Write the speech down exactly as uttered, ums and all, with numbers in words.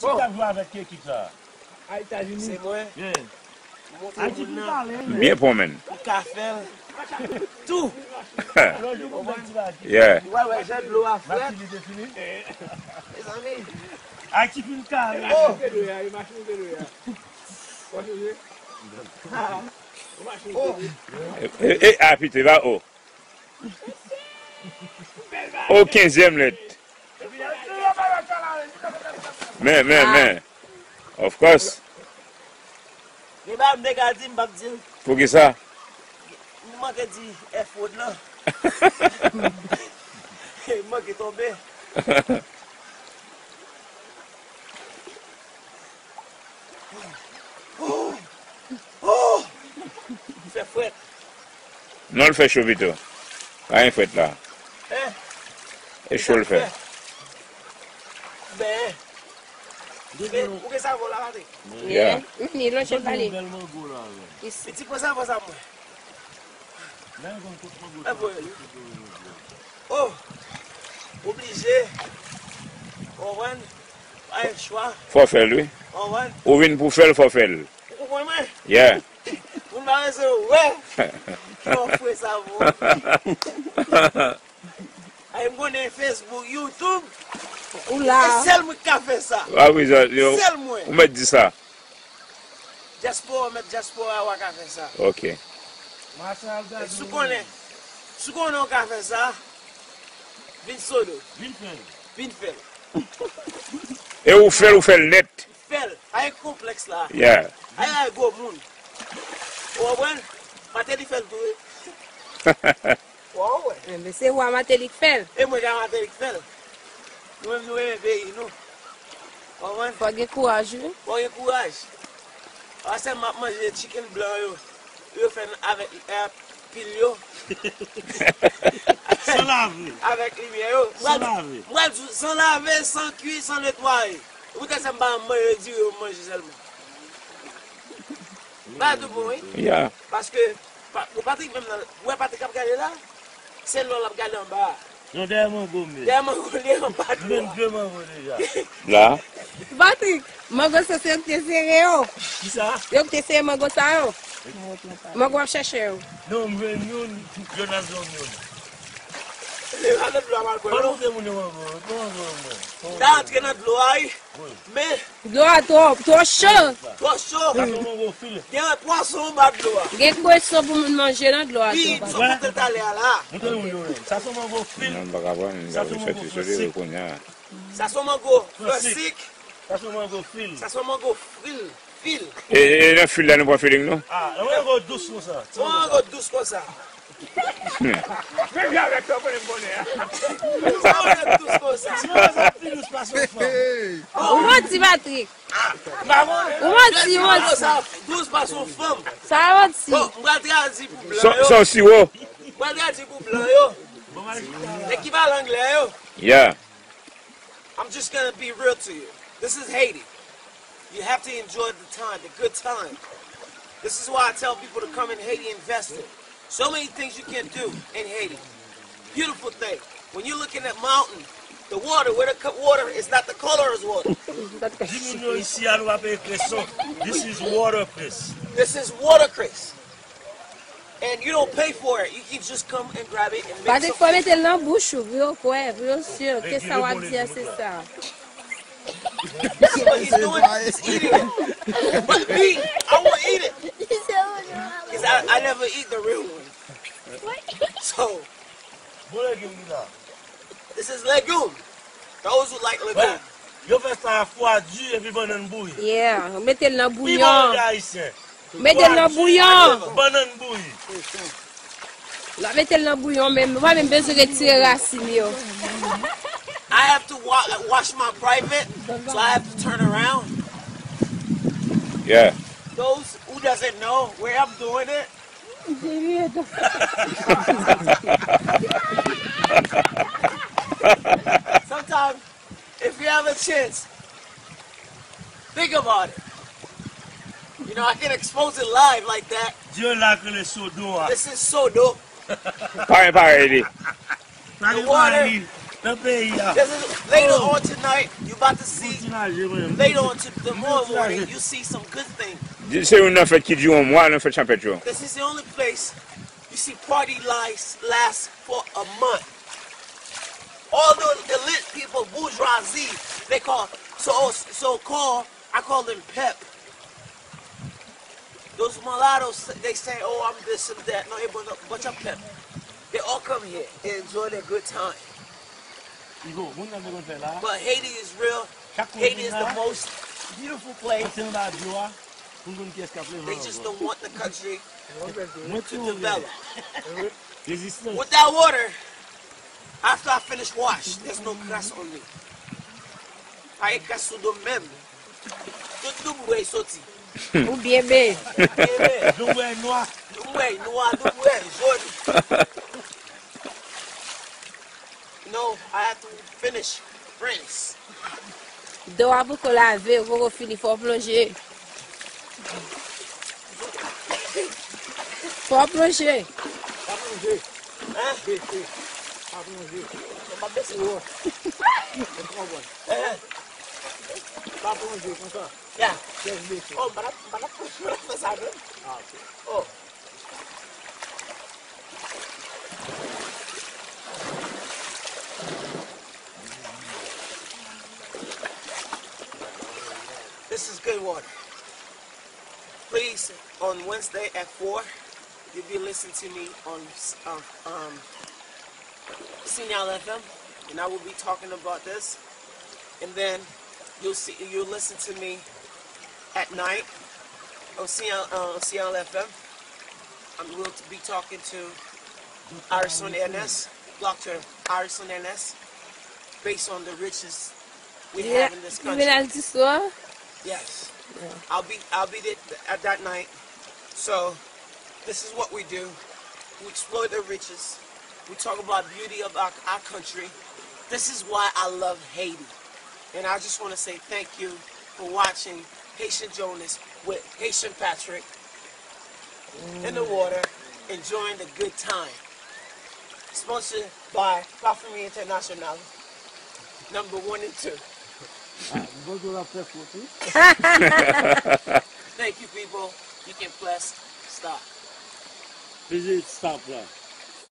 Ki t ap jwe avèk ekip sa a? Se mwen. Yeah. Montre moun nan. Byen pon, menn. Ou ka fè l. Tou. Lòt jou pou bèl ti bagay. Yeah. Ou wè, wè, jan dlo a frèt. Mezanmi. Ay, ti fin kare. Oh. Oh. E, e, a, pite la, oh. O kenzyèm lèt. Men, men, men. Of course. Gen bagay m te ka di, m p ap di l. Poukisa? M manke di F word lan. M manke tonbe. Oh! Oh! Fè frèt. Non, l fè cho pito. Pa gen frèt la. Hein? E cho l fè. Ben. Ou gen savon la, Patrick? Yeah. Mm, li lonje l pale. Piti pran savon sa mwen. Oh! Oblije. Ou konprann? Pa gen chwa. Fò fè l, wi. Ou konprann? Ou vin pou fè l, fò fè l. Ou konprann mwen? Yeah. Moun pa bezwen wè. Ki yon fre savon. Ay, m konnen Facebook, YouTube. Ou la. E sèl mwen k ka fè sa. Ah wi, sa, yo, sèl mwen. Ou mèt di sa. Dyaspora, mèt dyaspora, w a ka fè sa. Ok. E si w konnen, si w konnen w ka fè sa, vin Sodo. Vin fè l. Vin fè l. E ou fè l, ou fè l nèt. Fè l. Pa gen konplèks la. Yeah. Ay, ay, gwo moun. Ou konprann? Mateli fè l tou, wi. Wa wè. Enben, se wa Mateli k fè l. E mwen ka Mateli k fè l. Nou menm nou renmen peyi nou. Ou konprann? Fò gen kouraj, wi. Fò gen kouraj. Pa sèlman ap manje chicken blan yo. Yo fè n avèk, eh, pil yo. San lave. Avèk limyè yo. San lave. M pral di w, san lave, san kui, san netwaye. Ou te sèm pa manje diri yo manje sèlman. Bagay tou bon, wi. Yeah. Paske, pa, bon, Patrick menm nan, ou wè Patrick ap gade la? Se lò l ap gade anba a. Non, dèyè mango m ye. Dèyè mango li anba dlo a. M vin de mango deja. La. Patrick, mango sa se yo ki te sere yo. Kisa? Yo ki te sere mango sa yo. Mango ap chèche yo. Non, m jwenn youn, Jonas jwenn youn. Lè nan dlo a mal bwè, non. Pa montre moun yo mango, non, non, non. L ta antre nan dlo a, wi. Men. Dlo a twò, twò cho. Twò cho. Sa se yon mango fil. Gen pwason anba dlo a. Gen kweson pou moun manje nan dlo a tou. Wi, m sot montre l talè a la. Montre moun yo menm. Sa se yon mango fil. Non, m pa ka pran, m ta vin soti sou li kounye a. Sa se yon mango fransik. Sa se yon mango fil. Sa se yon mango fil. Fil. E, e, e nan fil la nou pran feeling nou? Ah, yon mango dous konsa. Yon mango dous konsa. Menm jan avèk sa, ou konnen m konnen a. Sa ou konnen dous konsa. Ti mango sa pi dous pase yon fanm. Ou manti, Patrick. Ou manti, ou manti. Sa dous pase yon fanm. Sa manti. Bon, m pral tradui pou blan yo. Sa, sa siwo. M pral tradui pou blan yo. Ekivalan anglè yo. Yeah. I'm just gonna be real to you. This is Haiti. You have to enjoy the time, the good time. This is why I tell people to come in Haiti, invest it. So many things you can do in Haiti. Beautiful thing. When you're looking at mountain, the water, where the co- water is not the color as water. Di moun yo isi a nou pa peye kres non. This is water, Chris. This is water, Chris. And you don't pay for it. You can just come and grab it and make Patrick, fò mete l nan bouch ou, pou yo kwè, pou yo si ke sa w ap di a se sa. This is what he's doing. He's eating it. But me, I won't eat it. Because I, I never eat the real one. So, bon legim ki la. This is legume. Those who like legume. Yo fè sa a fwa di epi bannann bouyi. Yeah, mete l nan bouyon. Pi bon manje ayisyen. Mete l nan bouyon. Bannann bouyi. L ap mete l nan bouyon menm. Ou pa menm bezwen retire rasin yo. I have to wa- wash my private, so I have to turn around. Yeah. Those who doesn't know where I'm doing it, sometimes, if you have a chance, think about it. You know, I can expose it live like that. Di yo la k rele Sodo a. This is Sodo. Parèy, parèy li. Sa gen parèy li nan peyi a. This is later on tonight. You About to see later on to tomorrow morning, you see some good things. Di se youn nan fèt ki dire yon mwa nan fèt chanpèt yo. This is the only place you see party lights last for a month. All the elite people, bourgeoisie, they call so so called. I call them pep. Those mulattoes, they say, "Oh, I'm this and that." No, a bunch of pep. They all come here and enjoy their good time. But Haiti is real. Haiti is the most beautiful place. They just don't want the country to develop. With that water, after I finish wash, there's no crasse on me. Pa gen kras sou do m menm. Tout doubwèy soti. Ou byen be. Doubwèy nwa. Doubwèy nwa, doubwèy jòn. No, I have to finish rinse. Do a poko lave, ou poko fini, fò w plonje. Fò w plonje. Pa plonje. Hein? Bese. Pa plonje. Mwen pa bese. Ou wè. Mwen konprann. Hein? Pa plonje konsa. Ya. Chèz bese. Oh, m pa t ap, m pa t ap, m pa t ap fè sa menm. Ah, ok. Oh. This is good water. Please, on Wednesday at four, you'll be listening to me on uh, um, Signal F M, and I will be talking about this. And then you'll see, you'll listen to me at night on Signal, uh, Signal F M. I will be talking to Harrison N S, Doctor Harrison N S, based on the riches we have in this country. Yes. I'll be I'll be there at that night. So this is what we do. We explore the riches. We talk about beauty of our, our country. This is why I love Haiti. And I just want to say thank you for watching Haitian Jonas with Haitian Patrick in the water, enjoying the good time. Sponsored by Parfumerie International, number one and two. Thank you, people. You can press stop. Peze stop la.